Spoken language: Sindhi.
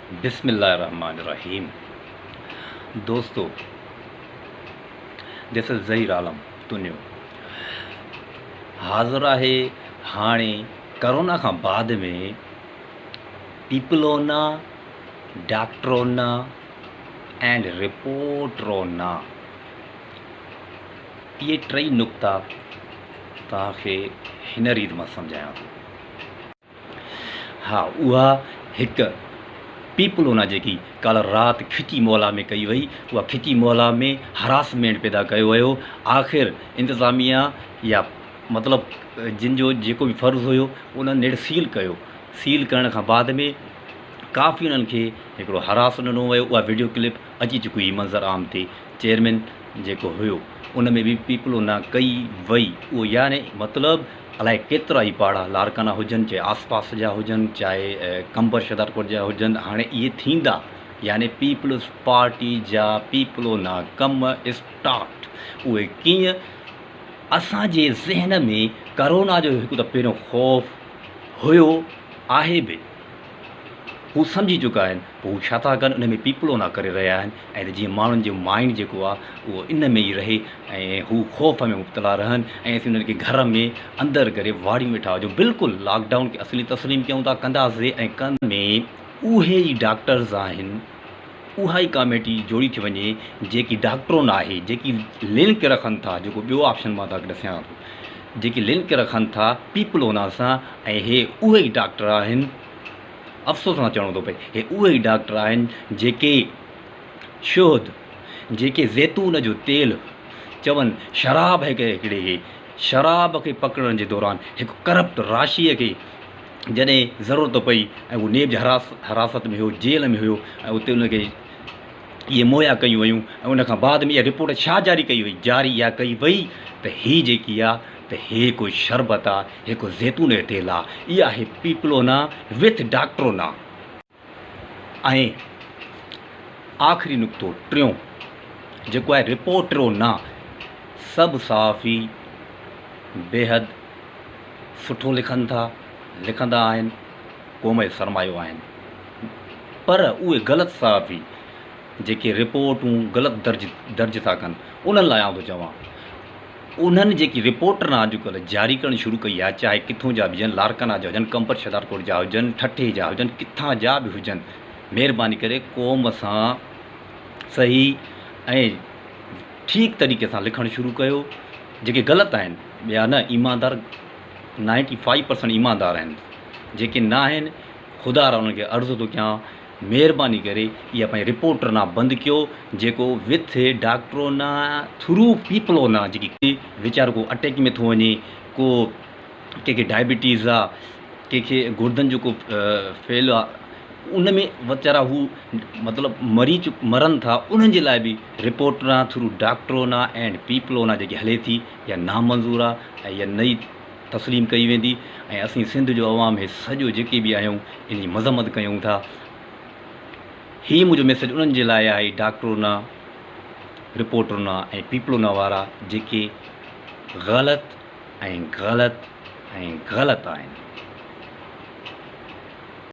بسم الله الرحمن الرحيم دوستو دس از ظهير عالم تنيو حاضر آهي هاڻي ڪرونا کان بعد ۾ پيپلونا ڊاڪٽرونا اينڊ رپورٽرونا اهي ٽئي نقطا توهان کي هن ريت مان سمجهايان ٿو. ها اها هڪ پيپلونا جيڪي ڪالهه رات کچي محلا ۾ ڪئي وئي اها کچي محلا ۾ هراسمينٽ پيدا ڪيو ويو آخر انتظاميا يا مطلب جن جو جيڪو به فرض هيو انهن نيٺ سيل ڪيو سيل ڪرڻ کان بعد ۾ ڪافي انهن کي هڪڙو هراس ڏنو ويو اها وڊيو ڪلپ اچي چڪي هئي منظر عام تي چيئرمين جيڪو هيو ان ۾ به پيپلونا ڪئي وئي اهو يعني مطلب الائي ڪيترا ئي پاڙا لاڙڪاڻا هجن چاهي آس پاس جا هجن چاهي قمبر شهدادڪوٽ جا هجن هاڻي اهي ٿيندا يعني پيپلز پارٽي جا پيپلو نا ڪم اسٽارٽ اهي ڪيئن اسان جي ذهن ۾ ڪرونا جو هڪ ته پهريون خوف هيو آهي به هو سمجهي چڪا آهن پوء هو ڇا ٿا ڪن ان ۾ پيپلو نا ڪري رهيا آهن ۽ ته جيئن ماڻهن جو مائنڊ جيڪو آهي اهو ان ۾ ئي رهي ۽ هو خوف ۾ مبتلا رهن ۽ اسين انهن کي گهر ۾ اندر ڪري واڙيون ويٺا هجون بلڪل لاڪ ڊائون کي اصلي تسليم ڪيون ٿا ڪنداسي ۽ ڪن ۾ اهي ئي ڊاڪٽرز آهن اها ئي ڪاميٽي جوڙي ٿي وڃي جيڪي ڊاڪٽرون آهي جيڪي لنڪ رکن ٿا جيڪو ٻيو آپشن مان توهان کي ڏسيان ٿو جيڪي لنڪ رکن ٿا پيپلونا سان ۽ هي اهي ئي ڊاڪٽر آهن افسوس سان چوڻو ٿو پئي هي اهي ئي ڊاڪٽر آهن جيڪي شهد جيڪي زيتون جو تيل چون شراب هڪ هڪڙي کي شراب کي پڪڙڻ جي دوران هڪ ڪرپٽ راشيء کي جڏهن ضرورت پئي ۽ هو نيب جي حراست ۾ هيو جيل ۾ هيو ۽ اتي ان کي اهي مهيا ڪيون ويون ۽ ان کان بعد ۾ اها رپورٽ ڇا جاري ڪئي وئي جاري اها ڪئي وئي ته هي جيڪي آ ته هي ڪو شربت آ هي ڪو زيتون جو تيل آ اها آهي پيپلونا وٿ ڊاڪٽرونا. ۽ آخري نقطو ٽيون جيڪو آهي رپورٽرونا سڀ صحافي بيحد سٺو لکن ٿا لکندا آهن قوم جو سرمايو آهن پر اهي غلط صحافي جيڪي رپورٽون غلط درج درج ٿا ڪن انهن لاء آئون ٿو چوان انهن جيڪي رپورٽ اڄ ڪلهه جاري ڪرڻ شروع ڪئي آهي چاهي ڪٿون جا به هجن لاڙڪاڻا جا هجن قمبر شهدادڪوٽ جا هجن ٺٽي جا هجن ڪٿان جا به هجن مهرباني ڪري قوم سان صحيح ۽ ٺيڪ طريقي سان لکڻ شروع ڪيو جيڪي غلط آهن ٻيا نه ايماندار نائنٽي فائيو پرسنٽ ايماندار آهن جيڪي نه آهن خدا را انهن کي عرض ٿو ڪيان مهرباني ڪري اها پنهنجي رپورٽر نا بند ڪيو جيڪو وٿ ڊاڪٽرو نا ٿرو پيپلو نا جيڪي ويچارو ڪو اٽيڪ ۾ ٿو وڃي ڪو ڪنهن کي ڊائبٽيز آ ڪنهن کي گردن جو ڪو فيل آ ان ۾ ويچارا هو مطلب مري چڪ مرن ٿا انهن جي لاء به رپورٽ نا ٿرو ڊاڪٽرو نا اينڊ پيپلو نا جيڪي هلي ٿي اها نامنظور آ ۽ اها نئي تسليم ڪئي ويندي ۽ اسين سنڌ جو عوام هي سڄو جيڪي به آهيون ان جي مذمت ڪيون ٿا هي منهنجو ميسيج انهن جي لاء آهي ڊاڪٽرونا رپورٽرونا ۽ پيپلونا وارا جيڪي غلط ۽ غلط ۽ غلط آهن.